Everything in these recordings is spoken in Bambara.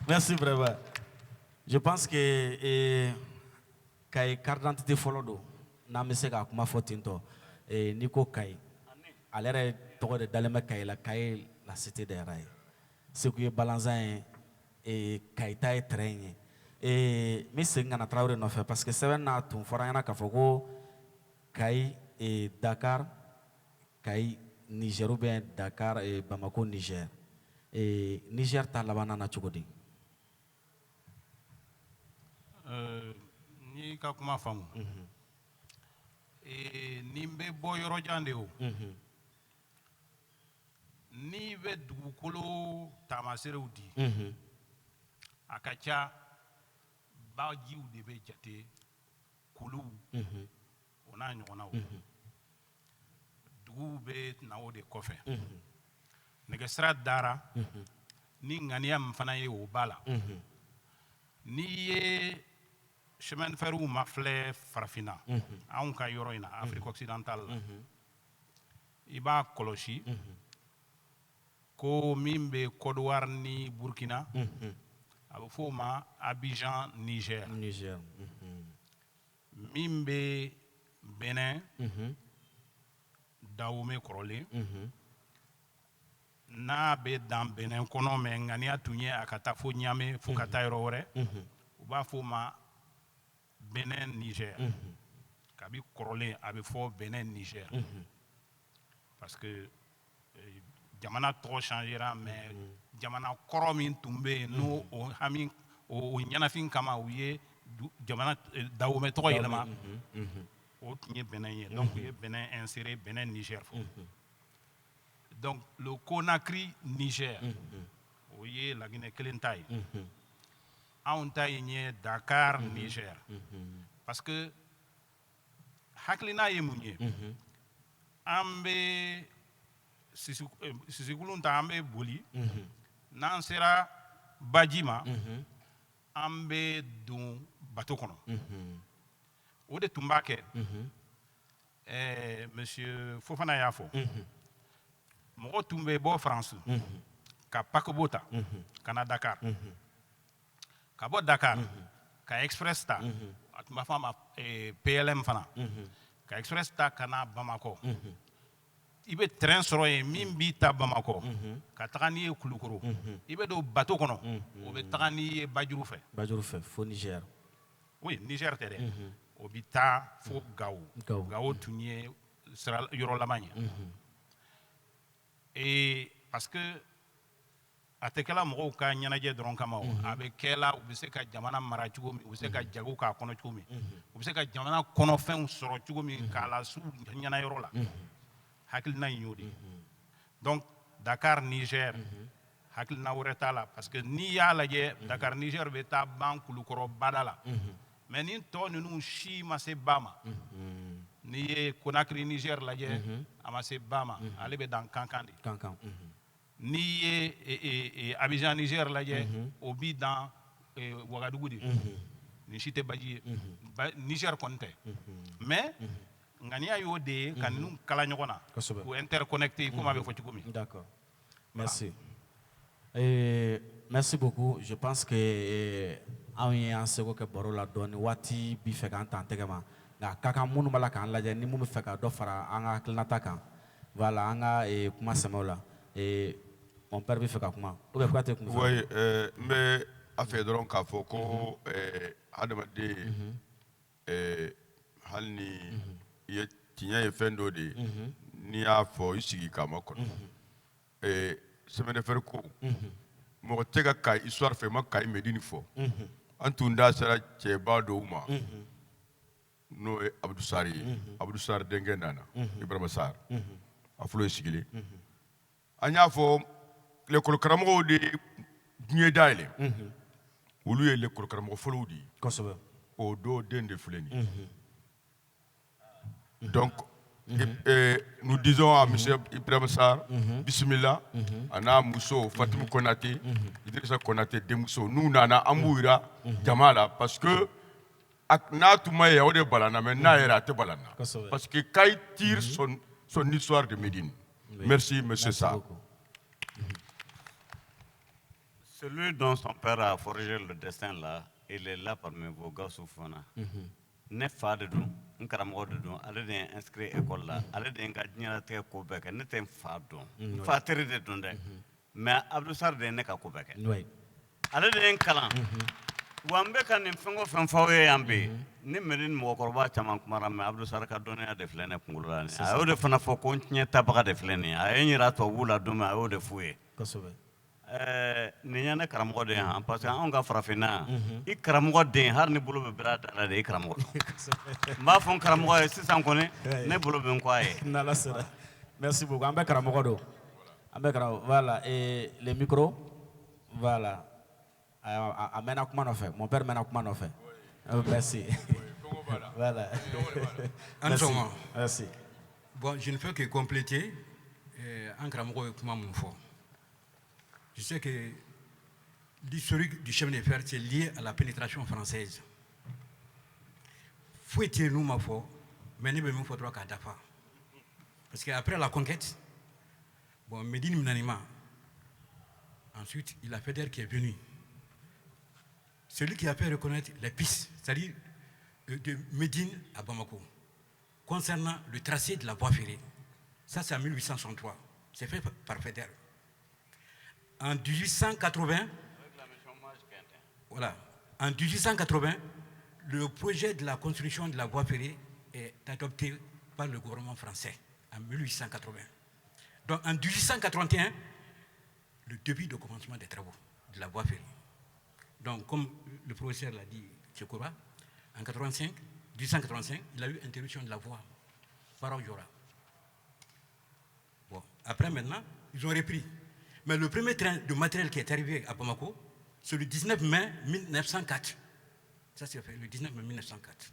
Merci vraiment. Je pense que Kayi carte d'identité fɔlɔ don, n'an bɛ se k'a kuma fɔ ten tɔ. N'i ko Kayi, ale yɛrɛ tɔgɔ de dalen bɛ Kayi la, Kayi, la cité des rails. Segu ye balanzan ye, Kayi ta ye train ye. N bɛ segin ka na Tarawele nɔfɛ parce que sɛbɛn n'a tun fɔra an ɲɛna k'a fɔ ko Kayi, Dakar Kayi Niger ou bien Dakar, Bamako Niger. Niger ta laban na cogo di? N'i ka kuma faamu, nin bɛ bɔ yɔrɔ jan de o. N'i bɛ dugukolo taamaseerew di, a ka ca bajiw de bɛ jate, kuluw o n'a ɲɔgɔnnaw. Duguw bɛ na o de kɔfɛ. Nɛgɛsira dara ni ŋaniya min fana ye, o b'a la. N'i ye chemin de ferw ma filɛ Farafinna, anw ka yɔrɔ in na, Afrique occidentale la, i b'a kɔlɔsi ko min bɛ Côte d'Ivoire ni Burkina, a bɛ fɔ o ma Abidjan Niger. Niger. Min bɛ Benin, Dahomey kɔrɔlen, n'a bɛ dan Benin kɔnɔ, mais ŋaniya tun ye a ka taa fo Niamey, fo ka taa yɔrɔ wɛrɛ, u b'a fɔ o ma Benin Niger. Kabi kɔrɔlen a bɛ fɔ Benin Niger parce que jamana tɔgɔ changera, mais jamana kɔrɔ min tun bɛ yen, n'o o hami o ɲɛnafin kama u ye jamana Dahomey tɔgɔ yɛlɛma, o tun ye Benin ye. Donc u ye Benin inséré, Benin Niger fɔ. Donc le Conakry Niger, o ye Laginɛ kelen ta ye. Anw ta ye Dakar Niger parce que hakilina ye mun ye? An bɛ sisikulun ta, an bɛ boli, n'an sera baji ma, an bɛ don bateau kɔnɔ. O de tun b'a kɛ. Monsieur Fofana y'a fɔ, mɔgɔ tun bɛ bɔ France ka paquebot ta ka na Dakar, ka bɔ Dakar ka express ta, a tun b'a fɔ a ma PLM fana, ka express ta ka na Bamakɔ. I bɛ train sɔrɔ yen min b'i ta Bamakɔ ka taga n'i ye Kulukoro. I bɛ don bateau kɔnɔ, o bɛ taga n'i ye Bajuru fɛ. Bajuru fɛ fo Niger. Oui, Niger tɛ dɛ, o bɛ taa fo Gawo. Gawo. Gawo tun ye sira yɔrɔ laban ye. Et parce que a tɛ kɛla mɔgɔw ka ɲɛnajɛ dɔrɔn kama, o a bɛ kɛla u bɛ se ka jamana mara cogo min, u bɛ se ka jago k'a kɔnɔ cogo min, u bɛ se ka jamana kɔnɔfɛnw sɔrɔ cogo min k'a las'u ɲɛnayɔrɔ la. Hakilina in y'o de ye. Donc Dakar Niger, hakilina wɛrɛ t'a la parce que n'i y'a lajɛ, Dakar Niger bɛ taa ban Kulukɔrɔ bada la, mais ni tɔ ninnu si ma se ba ma. N'i ye Conakry Niger lajɛ, a ma se ba ma, ale bɛ dan Kankan de. Kankan. N'i ye Abidjan Niger lajɛ, o bi dan Wagadugu de. Nin si tɛ baji ye. Niger kɔni tɛ, mais ŋaniya y'o de ye ka ninnu kala ɲɔgɔn na, k'u interconnecté komi a bɛ fɔ cogo min. D'accord. Merci. Merci beaucoup. Je pense que anw ye an seko kɛ baro la dɔɔni. Waati bi fɛ k'an ta an tɛgɛ ma, nka a ka kan minnu b'a la k'an lajɛ, ni mun bɛ fɛ ka dɔ fara an ka hakilinata kan, voilà, an ka kuma sɛmɛ o la. Mon père bɛ fɛ ka kuma ou bien Kuyate tun bɛ fɛ ka Oui, n bɛ a fɛ dɔrɔn k'a fɔ ko hadamaden, hali ni i ye tiɲɛ ye fɛn dɔ de ye, n'i y'a fɔ, i sigi k'a ma kɔnɔ. Chemin de fer ko, mɔgɔ tɛ ka Kayi histoire fɛ i ma Kayi Medini fɔ. An tun da sera cɛba dɔw ma, n'o ye Abdou Sarr ye. Abdou Sarr denkɛ nana, Ibrahima Sarr, a fɔlɔ ye sigilen. An y'a fɔ l'école karamɔgɔw de ye diɲɛ dayɛlɛ, olu ye l'école karamɔgɔ fɔlɔw de ye. O dɔw den de filɛ nin ye. Donc nous disons à monsieur Ibrahima Sarr bismillah, a n'a muso Fatou Konate, Idrissa Konate denmuso. N'u nana, an b'u yira jama la parce que n'a tun ma ye, o de balanna, mais n'a yɛrɛ a tɛ balanna parce que Kayi tire son histoire de Médine. Merci, monsieur Merci Sarr. beaucoup. Celui dont son père a forgé le destin là, il est là parmi vous, Gaoussou Fofana. Ne fa de don, n karamɔgɔ de don, ale de ye n inscrit école la, ale de ye n ka diɲɛlatigɛ ko bɛɛ kɛ. Ne tɛ n fa dɔn, n fa teri de don dɛ, mais Abdou Sarr de ye ne ka ko bɛɛ kɛ. Ale de ye n kalan. Wa n bɛ ka nin fɛn o fɛn f'aw ye yan bi, ni Medine mɔgɔkɔrɔba caman kumara, mais Abdou Sarr ka dɔnniya de filɛ ne kunkolo la nin ye. A y'o de fana fɔ ko n tiɲɛ tabaga de filɛ nin ye. A ye n yira tubabuw la don min, a y'o de f'u ye. Nin ye ne karamɔgɔ de ye han, parce que anw ka farafinna yan, i karamɔgɔ den, hali ni bolo bɛ bere a da la de, i karamɔgɔ don. N b'a fɔ n karamɔgɔ ye sisan kɔni, ne bolo bɛ n kɔ a ye. N'Ala sɔnna. Merci beaucoup. An bɛ karamɔgɔ don. An bɛ karamɔgɔ. Voilà. Et le micro. Voilà. A mɛnna kuma nɔfɛ. Mon père mɛnna kuma nɔfɛ. Merci. Voilà. An Merci. sɔgɔma. Merci. Bon, je ne fais que compléter an karamɔgɔ ye kuma mun fɔ. Je sais que l'historique du chemin de fer, c'est lié à la pénétration française. Foyi tɛ yen n'u ma fɔ, mais ne bɛ min fɔ dɔrɔn k'a dafa. Parce qu'après la conquête, bon, Médine minanima, ensuite, il a Faidherbe qui est venu. Celui qui a fait reconnaître les pistes, c'est-à-dire de Médine à Bamako, concernant le tracé de la voie ferrée. Ça, c'est en 1863. C'est fait par Faidherbe. En 1880, voilà, en 1880, le projet de la construction de la voie ferrée est adopté par le gouvernement français en 1880. Donc en 1881, le début de commencement des travaux de la voie ferrée. Donc comme le professeur l'a dit, Tchekoura, en 85, 1885, il a eu interruption de la voie par Jora. Bon, après maintenant, ils ont repris. Mais le premier train de matériel qui est arrivé à Bamako, c'est le 19 mai 1904. Ça s'est fait le 19 mai 1904.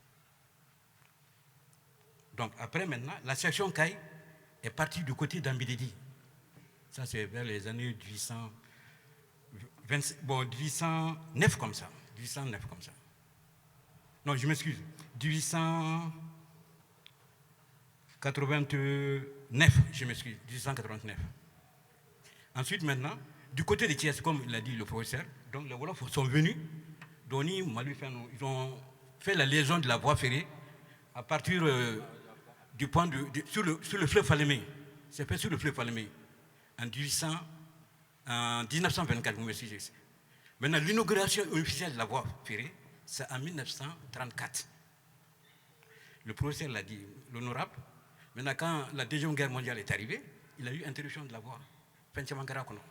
Donc après maintenant, la section Caille est partie du côté d'Ambidédi. Ça c'est vers les années 1820, bon, 1809 comme ça. 1809 comme ça. Non, je m'excuse. 1889, je m'excuse. 1889. Ensuite, maintenant, du côté de Thiès, comme l'a dit le professeur, donc les Wolofs sont venus, Doni, Mali, ils ont fait la liaison de la voie ferrée à partir du point de, sur le fleuve Falémé. C'est fait sur le fleuve Falémé en 1800, en 1924, vous m'excusez. Maintenant, l'inauguration officielle de la voie ferrée, c'est en 1934. Le professeur l'a dit, l'honorable. Maintenant, quand la Deuxième Guerre mondiale est arrivée, il a eu interruption de la voie. Fɛn caman kɛra a kɔnɔ.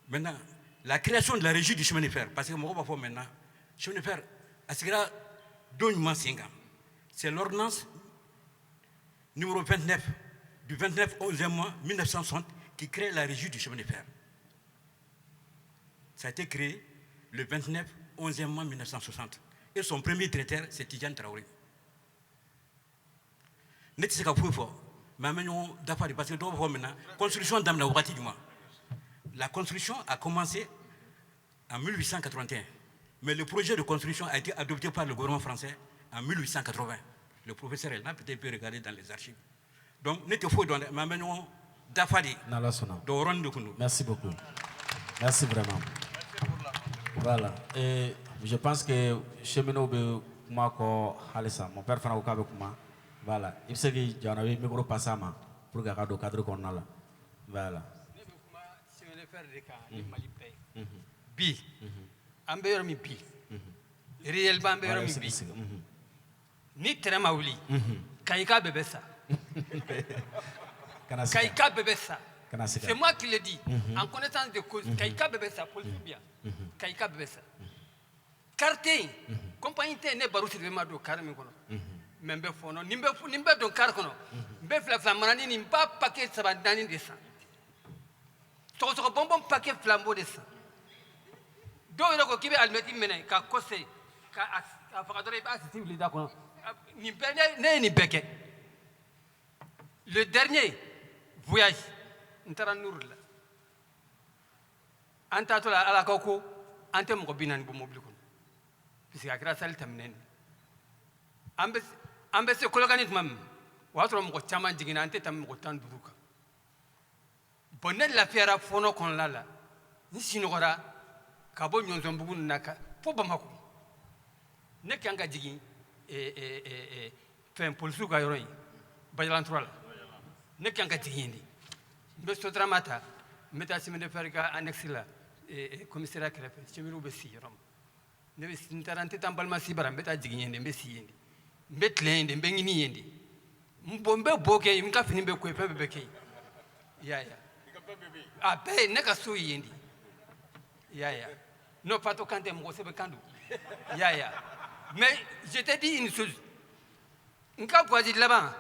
Maintenant, la création de la régie du chemin de fer, parce que mɔgɔw b'a fɔ maintenant, chemin de fer, a sigira don jumɛn sen kan? C'est l'ordonnance numéro 29 du 29 11e mois 1960 qui crée la régie du chemin de fer. Ça a été créé le 29 11e mois 1960. Et son premier directeur, c'est Tidiane Traoré. Ne tɛ se ka foyi fɔ, mais an bɛ ɲɔgɔn dafa de, parce que dɔw b'a fɔ maintenant, construction daminɛ wagati jumɛn? La construction a commencé en 1881, mais le projet de construction a été adopté par le gouvernement français en 1880. Le professeur est là, peut-être peut regarder dans les archives. Donc ne tɛ foyi dɔn dɛ, mais an bɛ ɲɔgɔn dafa de. N'Ala sɔnna. Donc o yɔrɔnin de kun don. Merci beaucoup. Merci vraiment. Voilà. Et je pense que cheminot bɛ kuma kɔ halisa. Mon père fana ko k'a bɛ kuma. Voilà. I bɛ se k'i jɔ i bɛ micro passer a ma pour que a ka don cadre kɔnɔna la. Voilà. Ne bɛ kuma chemin de fer de kan ni Mali bɛɛ ye. Bi an bɛ yɔrɔ min bi, réellement an bɛ yɔrɔ min bi, ni train ma wuli, Kayika bɛɛ bɛ sa. Kana siga. Kayika bɛɛ bɛ sa. Kana siga. C'est moi qui le dis en connaissance de cause. Kayika bɛɛ bɛ sa, polisiw bi yan, Kayika bɛɛ bɛ sa. Car tɛ yen, compagnie tɛ yen. Ne Baro Sidibe ma don car min kɔnɔ, mais n bɛ fɔɔnɔ ni n bɛ don car kɔnɔ, n bɛ fila fila marani ni n b'a paquet saba naani de san, sɔgɔsɔgɔ bɔnbɔn paquet fila n b'o de san. Dɔw yɛrɛ ko k'i bɛ alimɛti minɛ ka kɔsɛ ka a faga dɔrɔn, i b'a sisi wuli da kɔnɔ. Nin bɛɛ, ne ye nin bɛɛ kɛ. Le dernier voyage, n taara Nuru la, an taatɔ la, Ala ka ko an tɛ mɔgɔ 40 bɔ mobili kɔnɔ, puisque a kɛra sali tɛmɛnen de. An bɛ se Kolokani tuma min, o y'a sɔrɔ mɔgɔ caman jiginna, an tɛ tɛmɛ mɔgɔ 15 kan. Bon, ne lafiyara fɔɔnɔ kɔnɔna la. N sinɔgɔra ka bɔ Ɲɔnzɔnbugu ninnu na ka fo Bamakɔ. Ne kan ka jigin fɛn polisiw ka yɔrɔ in Bajalantura la. Ne kan ka jigin yen de. N bɛ Sotarama ta, n bɛ taa chemin de fer ka annexe la, commissariat kɛrɛfɛ, cheminots bɛ sigi yɔrɔ min. Ne bɛ n taara n tɛ taa n balima si bara, n bɛ taa jigin yen de, n bɛ sigi yen de. N bɛ tilen yen de, n bɛ ɲini yen de. N bɔ n bɛ bo kɛ yen, n ka fini bɛ ko yen, fɛn bɛɛ bɛ kɛ yen. I y'a ye wa? A bɛɛ ye ne ka so ye yen de. I y'a ye wa? Non, fatɔ kan tɛ, mɔgɔ sɛbɛ kan don. I y'a ye wa? Mais je te dis une chose. N ka voyage laban,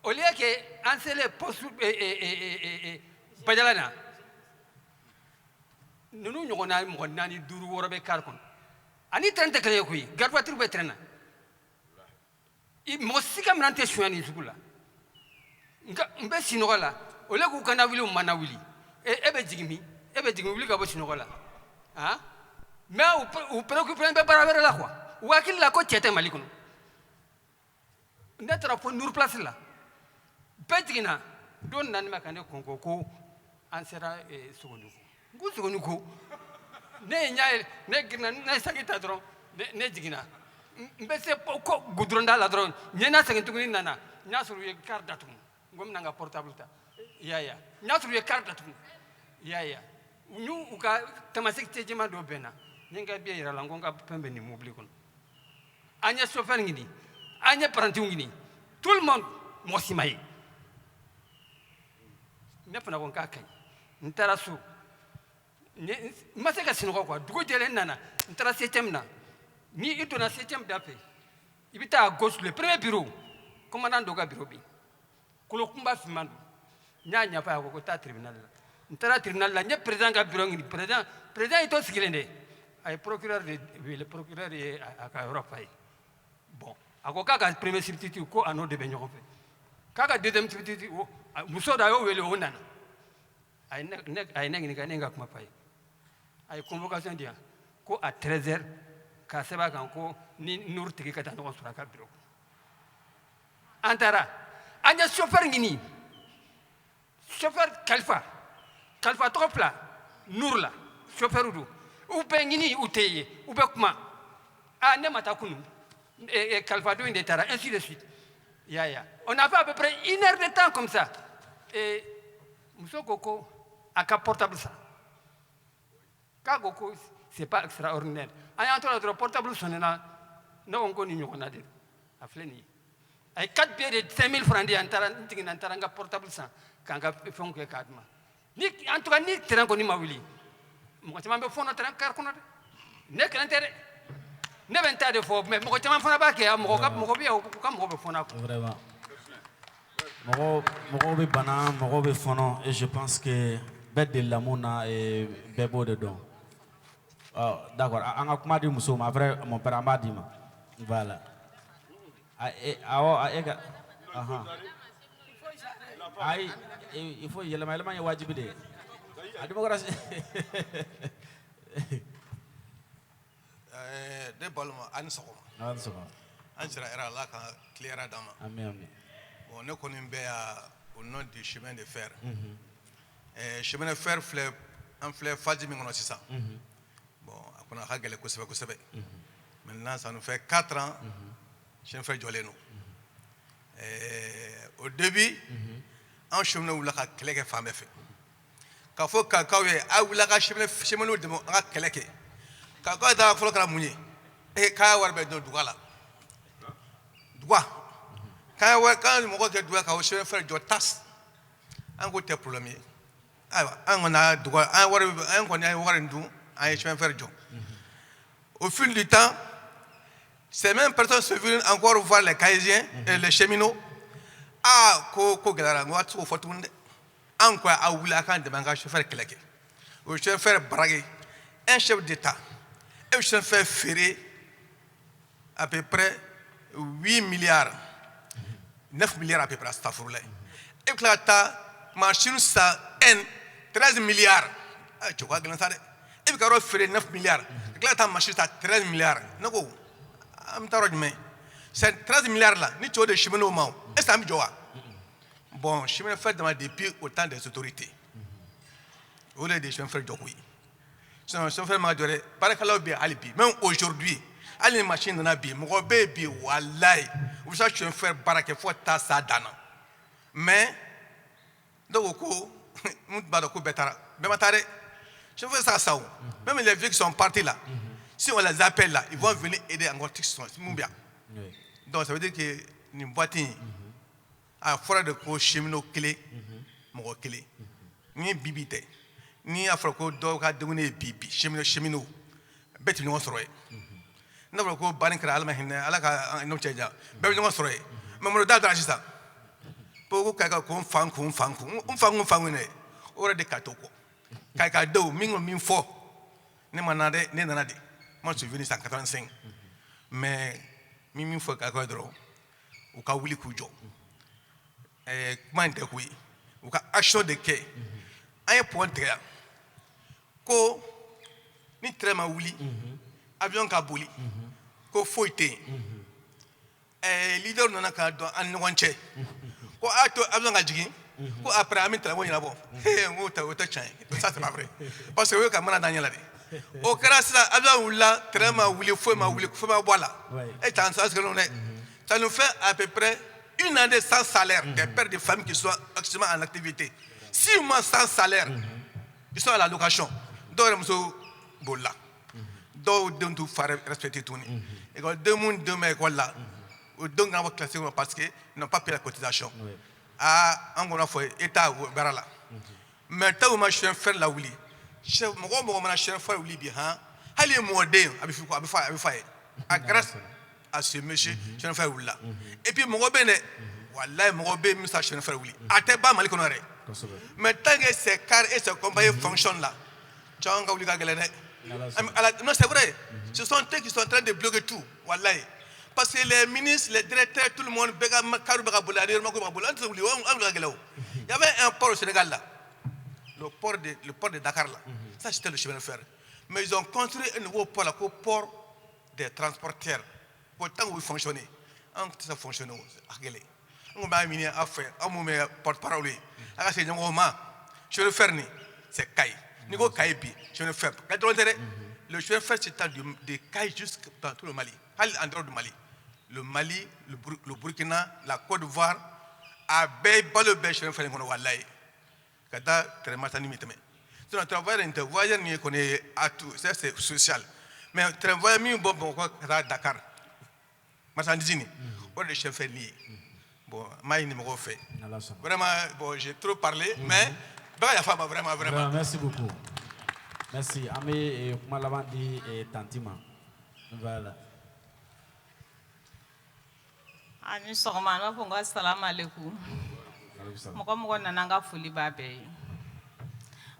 au lieu que an selen poste Bajala na, ninnu ɲɔgɔnna mɔgɔ naani duuru wɔɔrɔ bɛ car kɔnɔ. Ani train tɛ kelen ye koyi, garde voiture bɛ train na. I mɔgɔ si ka minɛn tɛ suɲɛ nin sugu la. Nka n bɛ sunɔgɔ la, au lieu k'u kana wuli, u ma na wuli. E bɛ jigin min? E bɛ jigin wuli ka bɔ sunɔgɔ la. Han? Mais u préoccupé bɛ baara wɛrɛ la quoi. U hakili la ko cɛ tɛ Mali kɔnɔ. Ne taara fo Nour Place la. Bɛɛ jiginna. Don nana ne ma ka ne kɔn ko an sera Sogoniko. N ko Sogoniko. Ne ye ɲɛ yɛlɛ, ne girinna, ne ye saki ta dɔrɔn, ne jiginna. N bɛ se ko goudron da la dɔrɔn, n ye na segin tuguni nana. N y'a sɔrɔ u ye car datugu. N ko n bɛna n ka portable ta. I y'a ye wa? N y'a sɔrɔ u ye car datugu. I y'a ye wa? U n'u ka tamaseki cɛjɛman dɔ bɛnna. N ye n ka billet yira la, n ko n ka fɛn bɛ nin mobili kɔnɔ. An ye chauffeur ɲini, an ye apprenti ɲini. Tout le monde, mɔgɔ si ma ye. Ne fana ko n k'a ka ɲi. N taara so. N ma se ka sunɔgɔ quoi. Dugu jɛlen n nana, n taara 7e na. Ni i donna 7e da fɛ, i bɛ taa à gauche, le premier bureau, commandant dɔ ka bureau bɛ yen. Kolokunba finman don. N y'a ɲɛfɔ a ye, a ko ko taa tribunal la. N taara tribunal la, n ye président ka bureau ɲini. Président y'i to sigilen dɛ. A ye procureur de wele, procureur ye a ka yɔrɔ f'a ye. Bon, a ko k'a ka premier substitut ko a n'o de bɛ ɲɔgɔn fɛ. K'a ka deuxième substitut, o muso dɔ a y'o wele, o nana. A ye ne ɲininka, ne ye n ka kuma f'a ye. A ye convocation di yan ko à 13 heures k'a sɛbɛn a kan ko ni Nour tigi ka taa ɲɔgɔn sɔrɔ a ka bureau kɔnɔ. An taara, an ye chauffeur ɲini. Chauffeur Kalifa, Kalifa tɔgɔ fila Nour la, chauffeur don. U bɛ ɲini, u tɛ ye, u bɛ kuma. Ah, ne ma taa kunun. Kalifa dɔ in de taara, ainsi de suite. I y'a ye wa? On a fait à peu près une heure de temps comme ça. Et muso ko ko a ka portable san. K'a ko ko c'est pas extraordinaire. An y'an tora dɔrɔn, portable sonnena. Ne ko n ko nin ɲɔgɔnna de don. A filɛ nin ye. A ye 4 billets de 5000 francs di yan, n taara, n jiginna, n taara n ka portable san k'an ka fɛnw kɛ k'a d'u ma. Ni en tout cas ni train kɔni ma wuli, mɔgɔ caman bɛ fɔɔnɔ train car kɔnɔ dɛ. Ne kelen tɛ dɛ. Ne bɛ n ta de fɔ, mais mɔgɔ caman fana b'a kɛ yan, mɔgɔ ka mɔgɔ bɛ yan, u ka mɔgɔ bɛ fɔɔnɔ a kɔnɔ. Vraiment. Mɔgɔw mɔgɔw bɛ bana, mɔgɔw bɛ fɔɔnɔ et je pense que bɛɛ delila mun na et bɛɛ b'o de dɔn. Ɔ d'accord, an ka kuma di musow ma après mon père an b'a d'i ma. Voilà. A e awɔ a e ka ahan. Ayi, il faut yɛlɛma yɛlɛma ye wajibi de ye. A démocratie. Ne balima, a ni sɔgɔma. A ni sɔgɔma. An sera hɛrɛ, Ala ka tile hɛrɛ d'an ma. Ami ami. Bon, ne kɔni bɛ yan au nom du chemin de fer. Chemin de fer filɛ, an filɛ phase min kɔnɔ sisan. Bon, a kɔni a ka gɛlɛn kosɛbɛ kosɛbɛ. Maintenant, ça nous fait 4 ans, chemin de fer jɔlen don. Au début, an cheminots wulila ka kɛlɛ kɛ fan bɛɛ fɛ. K'a fɔ kakaw ye, a wulila ka cheminots dɛmɛ an ka kɛlɛ kɛ. Kakaw ta fɔlɔ kɛra mun ye? K'a y'a wari bɛɛ don duga la. Duga. K'an ye wari, k'an ye mɔgɔ kɛ duga ka o chemin de fer jɔ tas. An k'o tɛ problème ye. Ayiwa, an kɔni y'a duga, an ye wari, an kɔni ye wari in dun, an ye chemin de fer jɔ. Au fil du temps, ces mêmes personnes sont venues encore voir les Caïsiens et les cheminots. Ah, ko ko gɛlɛyara, n ko a tɛ se k'o fɔ tuguni dɛ. An ko a wuli a k'an dɛmɛ an ka chauffeur kɛlɛ kɛ. O chemin de fer braqué. Un chef d'État, e bɛ chemin de fer feere à peu près 8 milliards, 9 milliards à peu près, astafurulayi. E bɛ tila ka taa machine san 1 13 milliards. Ah, cɛ o ka gɛlɛn sa dɛ. E bɛ ka yɔrɔ feere 9 milliards, ka tila ka taa machine san 13 milliards. Ne ko an bɛ taa yɔrɔ jumɛn? C'est 13 milliards là, ni cɛw de cheminots ma o, est ce que an bɛ jɔ wa? Bon, chemin de fer dama depuis au temps des autorités. O de ye chemin fer jɔko ye. Sinon chemin fer ma jɔ dɛ, baarakɛlaw bɛ yen hali bi. Même aujourd'hui, hali ni machine nana bi, mɔgɔ bɛ yen bi, walayi, u bɛ se ka chemin fer baara kɛ fo ka taa s'a dan na. Mais dɔw ko ko n b'a dɔn ko bɛɛ taara, bɛɛ ma taa dɛ. Chemin fer tɛ se ka sa o. Même les vieux qui sont partis là, si on les appelle là, ils vont venir aider encore qui sont mun bɛ yan. Donc ça veut dire que nin boîte in, a fɔra de ko cheminot kelen, mɔgɔ kelen. Ni bi bi tɛ, ni y'a fɔra ko dɔw ka dumuni ye bi bi cheminot, cheminot bɛɛ tɛ ɲɔgɔn sɔrɔ yen. N'a fɔra ko banni kɛra, Ala ma hinɛ, Ala ka n'o cɛ jan, bɛɛ bɛ ɲɔgɔn sɔrɔ yen. Mais malo da dara sisan ko ko ka ko n fa kun, n fa kun, n fa kun, n fa kun dɛ, o yɛrɛ de ka to kɔ ka denw min ko min fɔ. Ne ma na dɛ, ne nana de. Moi, je suis venu en 85. Mais min fɔ ka kɛ dɔrɔn, u ka wuli k'u jɔ. Kuma in tɛ koyi, u ka action de kɛ. An ye pont tigɛ yan ko ni train ma wuli, avion ka boli, ko foyi tɛ yen. Leader nana ka don an ni ɲɔgɔn cɛ ko a to avion ka jigin, ko après an bɛ train ko ɲɛnabɔ. N ko o tɛ tiɲɛ ye, ça c'est pas vrai, parce que o ye ka mana d'an ɲɛ la de. O kɛra sisan, avion wulila, train ma wuli, foyi ma wuli, foyi ma bɔ a la. E t'an sa dɛ. Ça nous fait à peu près une année sans salaire, des pères de famille qui sont actuellement en activité, 6 mois sans salaire, ils sont à la location. Dɔw yɛrɛ muso bolila, dɔw denw t'u fa respecté tuguni. École mun denw bɛ école la, o denw kana bɔ classe kɔnɔ parce que ils n'ont pas payé la cotisation. Aa, an kɔni b'a fɔ État o baara la. Mais tant que ma chemin fer lawuli, mɔgɔ o mɔgɔ mana chemin fer wuli bi han, hali mɔden a bɛ fɔ, a bɛ fɔ, a bɛ fɔ a ye a grâce à ce monsieur, chemin fer wulila. Et puis mɔgɔ bɛ yen dɛ, walayi, mɔgɔ bɛ yen min bɛ se ka chemin fer wuli, a tɛ ban Mali kɔnɔ yɛrɛ. Mais tant que ces cars et ces compagnies fonctionnent là, caman ka wuli ka gɛlɛn dɛ. Non, c'est vrai, ce sont eux qui sont en train de bloquer tout, walayi, parce que les ministres, les directeurs, tout le monde, bɛɛ ka car bɛ ka boli, ani remorque bɛ ka boli, an tɛ se wuli, an wuli ka gɛlɛn o. Il y avait un port au Sénégal là, le port de Dakar là, ça c'était le chemin de fer. Mais ils ont construit un nouveau port là, ko port des transporteurs, ko tant que fonctionner, an tɛ se fonctionner o, a ka gɛlɛn. An ko b'a ɲini aw fɛ, aw mun bɛ porte parole ye, a ka se ɲɔgɔn ma. Chemin de fer nin, c'est Kayi. N'i ko Kayi bi, chemin de fer Kayi dɔrɔn tɛ dɛ. Le chemin de fer s'étend de Kayi jusque dans tout le Mali, hali en dehors du Mali, le Mali, le Burkina, la Côte d'Ivoire, a bɛɛ balo bɛɛ chemin de fer in kɔnɔ, walayi, ka taa train marchandise min tɛmɛ. Sinon train voyageur nin tɛ, voyageur nin ye kɔni ye a tout ça, c'est social. Mais train voyageur min bɔ Bamakɔ ka taa Dakar, marchandise nin, o de ye chemin fer nin ye. Bon, n b'a ɲini mɔgɔw fɛ vraiment. Bon, j'ai trop parlé, mais bɛɛ ka yafa n ma, vraiment, vraiment. Merci beaucoup, merci. An bɛ kuma laban di tantie ma, voilà. A ni sɔgɔma, an b'a fɔ n ko salamu aleykum. Mɔgɔ mɔgɔ nana, n ka foli b'a bɛɛ ye.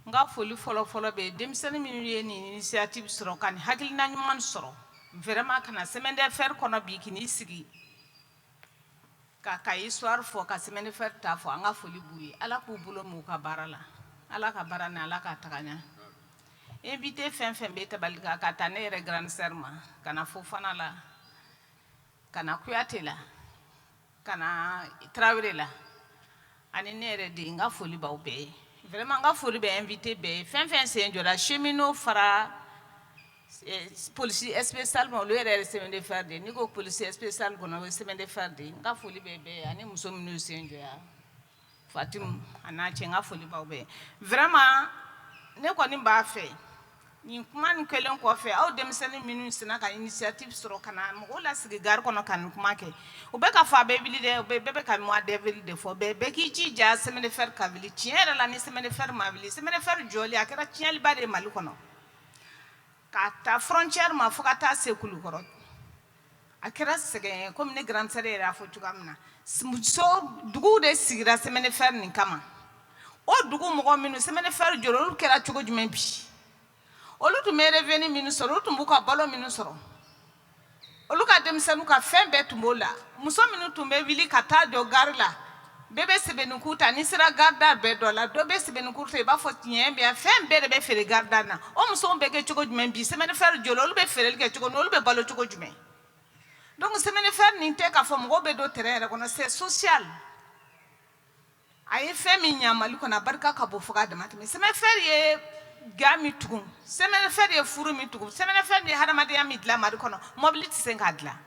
N ka foli fɔlɔ-fɔlɔ bɛ yen, denmisɛnnin minnu ye nin initiative sɔrɔ ka nin hakilina ɲuman sɔrɔ vraiment, ka na semaine de fer kɔnɔ bi, k'i sigi ka histoire fɔ, ka semaine de fer ta fɔ, an ka foli b'u ye. Ala k'u bolo m'u ka baara la, Ala ka baara ni Ala k'a taga ɲɛ. Invité fɛn fɛn bɛ tabali kan, ka taa ne yɛrɛ grande sœur ma, ka na Fofana la, ka na Kuyate la, ka na Tarawele la, ani ne yɛrɛ den, n ka foli b'aw bɛɛ ye. Vraiment, n ka foli bɛ invité bɛɛ ye, fɛn fɛn sen jɔra, cheminot fara polisi spécial ma, olu yɛrɛ ye semaine de fer de ye. N'i ko polisi spécial kɔnɔ, o ye semaine de fer de ye. N ka foli bɛ bɛɛ ye, ani muso minnu sen jɔ yan, Fatimu a n'a cɛ, n ka foli b'aw bɛɛ ye. Vraiment, ne kɔni b'a fɛ nin kuma nin kɛlen kɔfɛ, aw denmisɛnnin minnu sina ka initiative sɔrɔ ka na mɔgɔw lasigi gare kɔnɔ ka nin kuma kɛ, u bɛ ka fɔ a bɛ wuli dɛ, u bɛ bɛɛ bɛ ka mois d'avril de fɔ, bɛɛ bɛɛ k'i jija semaine de fer ka wuli. Tiɲɛ yɛrɛ la, ni semaine de fer ma wuli, semaine de fer jɔli a kɛra tiɲɛliba de ye Mali kɔnɔ, ka ta frontière ma fo ka taa se Kulukɔrɔ, a kɛra sɛgɛn ye. Komi ne grande sœur yɛrɛ y'a fɔ cogoya min na, muso duguw de sigira semaine de fer nin kama. O dugu mɔgɔ minnu semaine de fer jɔra, olu kɛra cogo jumɛn bi? Olu tun bɛ revenu minnu sɔrɔ, olu tun b'u ka balo minnu sɔrɔ, olu ka denmisɛnninw ka fɛn bɛɛ tun b'o la. Muso minnu tun bɛ wuli ka taa jɔ gare la, bɛɛ bɛ sɛbɛnnikuru ta, n'i sera gare da bɛɛ dɔ la, dɔ bɛ sɛbɛnnikuru ta, i b'a fɔ tiɲɛ bɛ yan, fɛn bɛɛ de bɛ feere gare da na. O musow bɛ kɛ cogo jumɛn bi? Semaine de fer jɔlen, olu bɛ feereli kɛ cogo min, olu bɛ balo cogo jumɛn? Donc semaine de fer nin tɛ k'a fɔ mɔgɔw bɛ don terrain yɛrɛ kɔnɔ, c'est social. A ye fɛn min ɲa Mali kɔnɔ, a barika ka bon fo k'a dama tɛmɛ. Chemin fer ye ga min tugun, chemin fer ye furu min tugun, chemin fer ye hadamadenya min dilan Mali kɔnɔ, mobili tɛ se k'a dilan.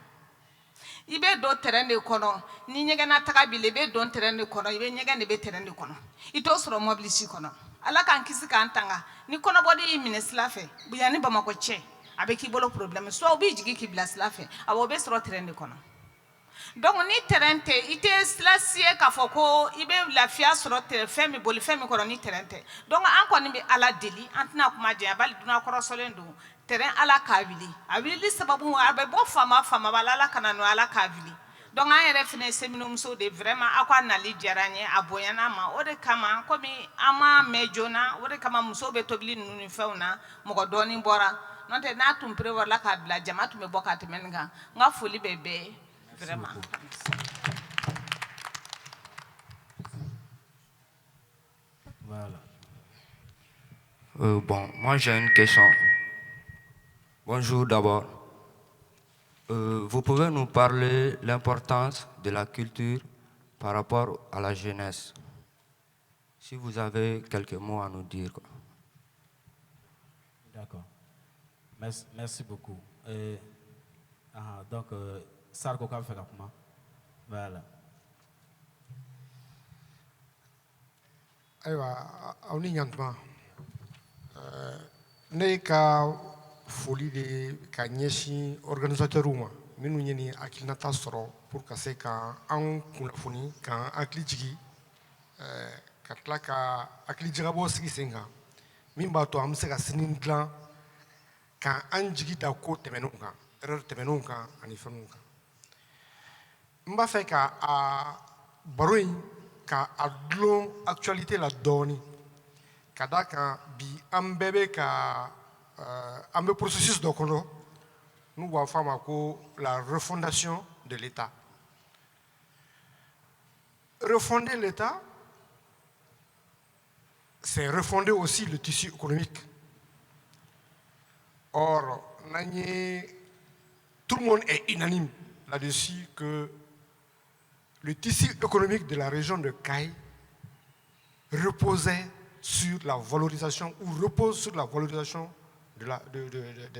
I bɛ don terrain de kɔnɔ ni ɲɛgɛnna taga b'i la, i bɛ don terrain de kɔnɔ, i bɛ ɲɛgɛn de bɛ terrain de kɔnɔ, i t'o sɔrɔ mobili si kɔnɔ. Ala k'an kisi k'an tanga, ni kɔnɔbɔli y'i minɛ sira fɛ, yan ni Bamakɔ cɛ, a bɛ k'i bolo problème, soit u b'i jigin k'i bila sira fɛ, awɔ, o bɛ sɔrɔ terrain de kɔnɔ. Donc ni terrain tɛ, i tɛ sira si ye k'a fɔ ko i bɛ lafiya sɔrɔ fɛn min, boli fɛn min kɔnɔ ni terrain tɛ. Donc an kɔni bɛ Ala deli, an tɛna kuma janya, bali dunan kɔrɔsɔlen don. Terrain, Ala k'a wuli, a wulili sababu a bɛ bɔ faama faama ba la, Ala kana n'o, Ala k'a wuli. Donc an yɛrɛ fana ye cheminot de, vraiment aw ka nali diyara an ye, a bonyana an ma. O de kama, komi an ma mɛn joona, o de kama musow bɛ tobili ninnu ni fɛnw na, mɔgɔ dɔɔni bɔra. N'o tɛ, n'a tun prévoir la k'a bila, jama tun bɛ bɔ ka tɛmɛ nin kan. N ka foli bɛ bɛɛ ye vraiment. Voilà. Bon, moi j'ai une question. Bonjour d'abord. Vous pouvez nous parler l'importance de la culture par rapport à la jeunesse? Si vous avez quelques mots à nous dire, quoi. D'accord. Merci, merci beaucoup. Ah, donc, Sarko k'a bɛ fɛ ka kuma. Voilà. Ayiwa, aw ni ɲantuma. Ne ka foli de ka ɲɛsin organisateurw ma minnu ye nin hakilinata sɔrɔ pour ka se ka an kunnafoni, k'an hakili jigi, ka tila ka hakili jagabɔ sigi sen kan min b'a to an bɛ se ka sini dilan, k'an jigi da ko tɛmɛnenw kan, erreur tɛmɛnenw kan ani fɛnw kan. N b'a fɛ ka a baro in ka a dulon actualité la dɔɔni, ka d'a kan bi an bɛɛ bɛ ka an bɛ processus dɔ kɔnɔ n'u b'a fɔ a ma ko la refondation de l'État. Refonder l'État, c'est refonder aussi le tissu économique. Or, n'an ye, tout le monde est unanime là-dessus que le tissu économique de la région de Kayes reposait sur la valorisation ou repose sur la valorisation de la, de,